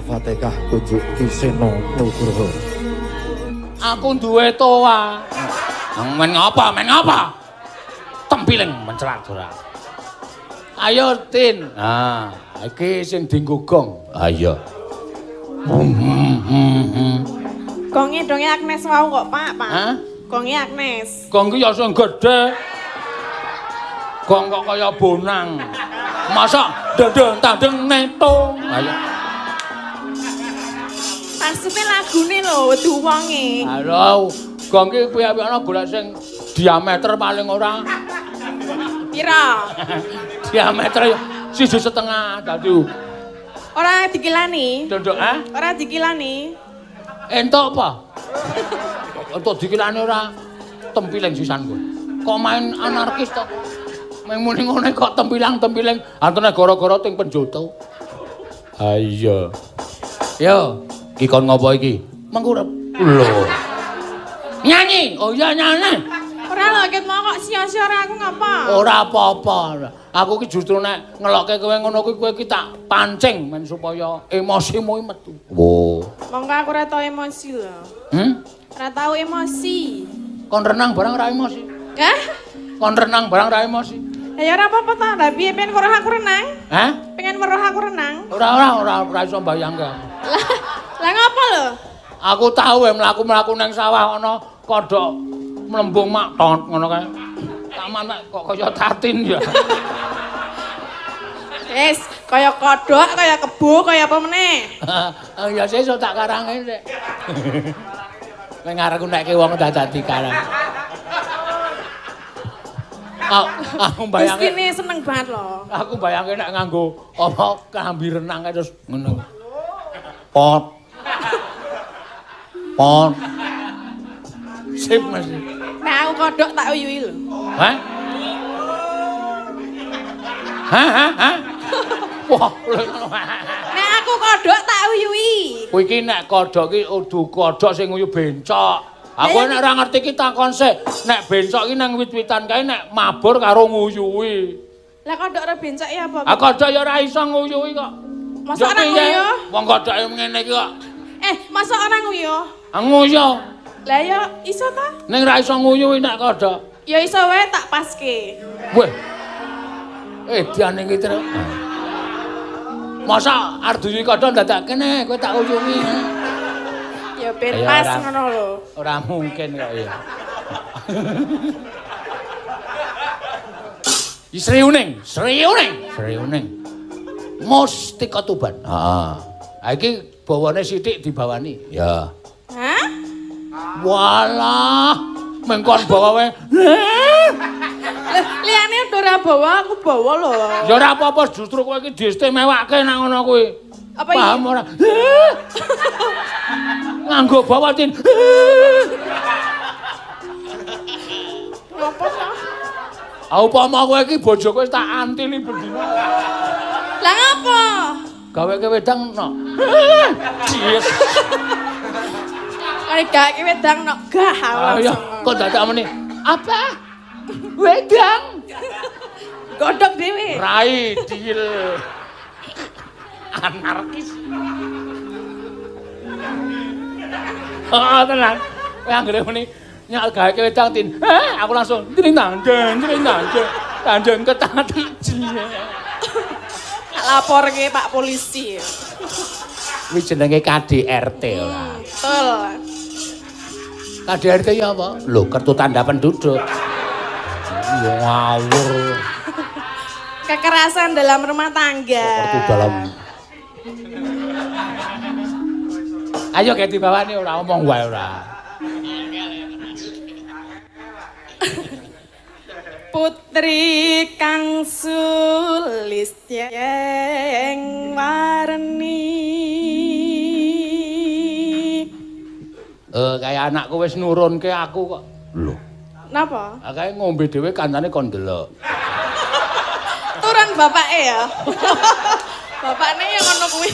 Al-Fatihah kunjuk Ki Seno Nugroho. Aku duwe toa. Men ngapa? Men ngapa? Tempiling mencelat ora. Ayo Tin. Nah, iki sing dienggo gong. Ah iya. Gonge donge Agnes wau kok, Pak, Pak. Hah? Gonge Agnes. Gong ki ya sing gedhe. Gong kok kaya bonang. Masa dendeng tandeng neto. Ayo. Maksudnya lagune lho, wedu wonge. Halo, gong ki piye-piye ana golek sing diameter paling ora. Pira? Diameter 1,5 dadi. Ora dikilani. Dondok, ha? Ora dikilani. Entuk apa? Entuk dikilani ora tempiling sisan kowe. Kok main anarkis to? Mung muni ngene kok tempilang-tempiling, antene gara-gara ting penjoto. Ha iya. Yo, iki kon ngopo iki? Mengkurep. Lho. Nyanyi. Oh iya nyanyi. Ora lho, ket mau kok sia-sia ora aku ngapa? Ora apa-apa. Aku ki justru nek ngelokke kowe ngono kuwi kowe ki tak pancing men supaya emosimu metu. Wo. Monggo aku ora tau emosi lho. Hmm? Ora tau emosi. Kon renang barang ora emosi. Hah? Kon renang barang ora emosi. Ya ya ora apa-apa ta. Lah piye pengen weruh aku renang? Hah? Pengen weruh aku renang? Ora ora ora ora iso mbayangke aku. Lah, lah ngapa lho? Aku tau mlaku-mlaku nang sawah ana kodhok mlembung mak tot ngono kae. Taman kok kaya tatin ya. Wis, kaya kodhok, kaya kebo, kaya apa meneh? Ya sesuk tak karange sik. Ning arepku nekke wong dadi karang. Aku bayangke Gustine seneng banget lho. Aku bayangke nek nganggo apa klambi renang kae terus ngono. Pot. Pot. Sip Mas. Nek aku kodhok tak uyuhi lho. Hah? Hah hah hah. Wah, nek aku kodhok tak uyuhi. Kowe iki nek kodhok iki udu kodhok sing nguyu bencok. Aku nek ora ngerti iki takon sik. Nek bencok iki nang wit-witan kae nek mabur karo nguyuhi. Lah kodhok ora bencok ya apa? Ah kodhok ya ora iso nguyuhi kok. Masa ora nguyu? Wong kodhoke ngene iki kok. Masa ora nguyu? Ah nguyu. Lah ya iso ta? Ning ora iso nguyuhi nek kodhok. Ya iso wae tak paske. Weh. Diane iki terus. Masa arep duyuhi kodhok dadak kene kowe tak uyuhi. Ya ben pas ngono lho. Ora mungkin kok ya. Sri Uning, Sri Uning, Sri Uning. Mustika Tuban. Heeh. Ha iki bawane sithik dibawani. Ya. Hah? Walah, mengkon bawa wae. Lah liyane ora bawa, aku bawa lho. Ya ora apa-apa, justru kowe iki diistimewake nang ngono kuwi. Apa iki? Paham ora? Nganggo bawa tin. Ngopo ta? Ah upama kowe iki bojoku wis tak antili bendina. Lah ngopo? Gaweke wedang no. Yes. Kare gaweke wedang no gah langsung. Kok dadak meni? Apa? Wedang. Godhog dhewe. Rai dil. Anarkis. Oh, tenang. Kowe anggere muni nyak gaweke wedang tin. Aku langsung tring tanjeng, tring tanjeng. Tanjeng ketati. Laporke Pak Polisi. Kuwi jenenge KDRT ora. Betul. KDRT ya apa? Lho, kartu tanda penduduk. Ngawur. Kekerasan dalam rumah tangga. Kartu dalam. Ayo kayak dibawani ora omong wae ora. Putri kang sulistyeng warni. Kaya anakku wis nurunke aku kok. Lho. Napa? Ah kae ngombe dhewe kancane kon ndelok. Turun bapake ya. Bapakne ya ngono kuwi.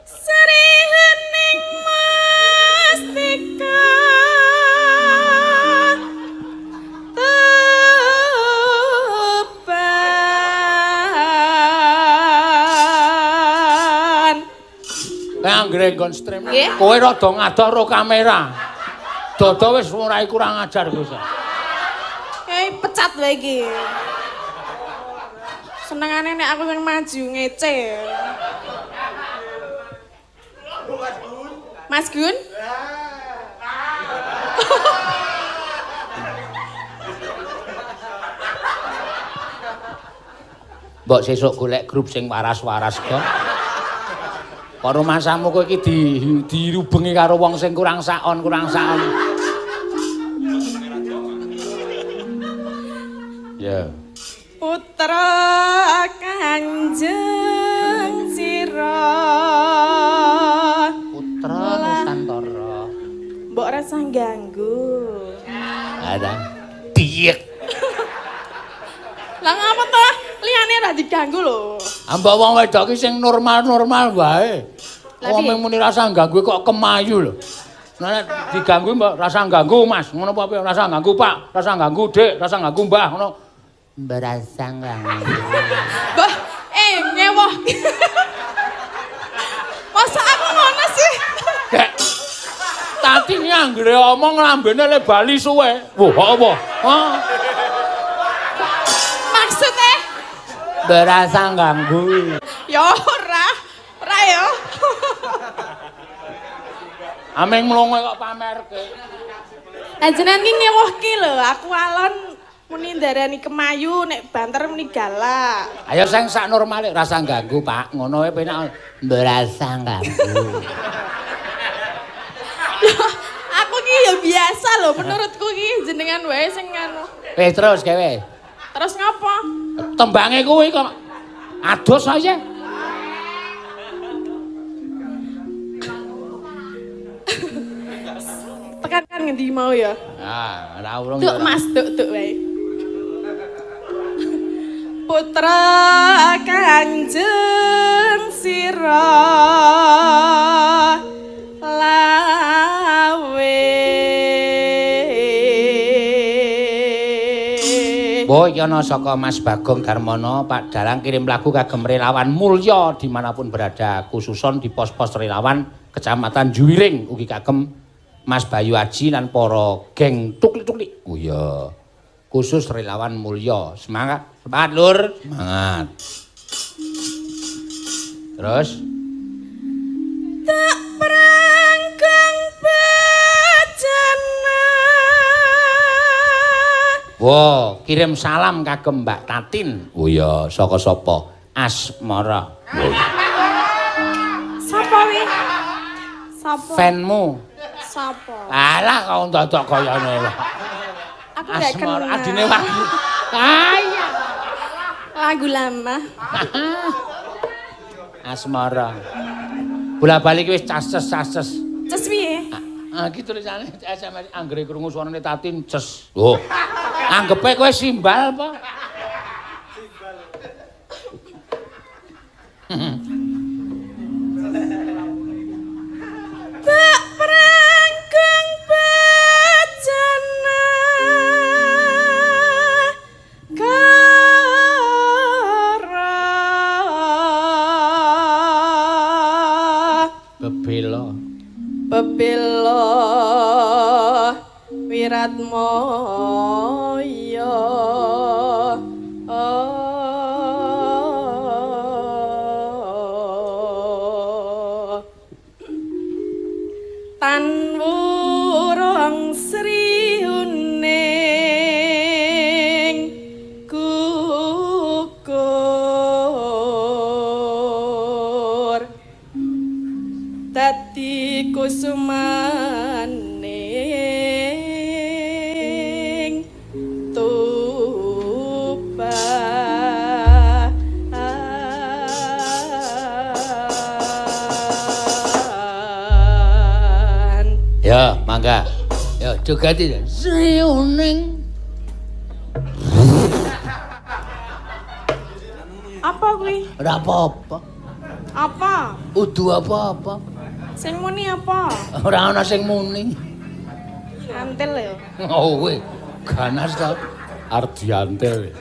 Sri Hening Mustika Lah anggere nggon stream. Nggih. Kowe rada ngadoh ro kamera. Dodo wis ora kurang ajar kowe. Pecat wae iki. Senengane nek aku sing maju ngece. Mas Gun? Mbok sesuk golek grup sing waras-waras kok. Kok rumasamu kowe iki dirubengi karo wong sing kurang saon, kurang saon. Ya. Putra Kanjeng Sira. Putra Nusantara. Mbok rasa ganggu. Ada. Diyek. Lah ngapa to? Liyane ra diganggu lho. Mbok wong wedok ki sing normal-normal wae. Wong muni rasa ganggu kok kemayu lho. Nek diganggu mbok rasa ganggu Mas, ngono apa piye? Rasa ganggu Pak, rasa ganggu Dik, rasa ganggu Mbah, ngono. Berasa ganggu. Mbah, ngewoh. Masa aku ngono sih? Dek. Tati ni anggere omong lambene le bali suwe. Wah, apa? Hah? Maksudnya? Berasa ganggu. Ya ora. Ora ya. Ameng mlongo kok pamerke. Lah jenengan ki ngewohke lho, aku alon muni ndarani kemayu nek banter muni galak. Ayo sing sak normale rasa ganggu, Pak. Ngono wae penak berasa ganggu. Aku ki ya biasa lho, menurutku ki jenengan wae sing nganu. Wis terus gawe. Terus ngopo? Tembange kuwi kok ados aja. Tekan kan ngendi mau ya? Ah, ora urung. Tuk Mas, tuk tuk wae. Putra Kanjeng Sira lawe. Bo iki ana saka Mas Bagong Darmono, Pak Dalang kirim lagu kagem relawan mulya dimanapun berada, khususon di pos-pos relawan Kecamatan Juwiring, ugi kagem Mas Bayu Aji lan para geng tuklik-tuklik. Oh iya. Khusus relawan mulya. Semangat, semangat Lur, semangat. Terus tak prangkang bejana. Wo, kirim salam kagem Mbak Tatin. Oh iya, saka sapa? Asmara. Oh. Sapa wi? Sapa? Fanmu. Sapa? Alah kok ndodok kaya ngono. Aku gak kenal. Asmara adine Wahyu. Ah iya. Lagu lama. Asmara. Bola-bali ki wis cases-cases. Ces piye? Ah iki tulisane SMS anggere krungu suarane Tatin ces. Oh. Anggepe kowe simbal apa? Simbal. Tak prangkang bejana kara bebela bebela wiratmaya. Tan wurung sri huning gugur dadi kusumaning tuba. Ya, mangga. Ya, joget iki. Sri Uning. Apa kuwi? Ora apa-apa. Apa? Udu apa-apa. Sing muni apa? Ora ana sing muni. Antil ya. Oh, kowe ganas to. Ardiantil.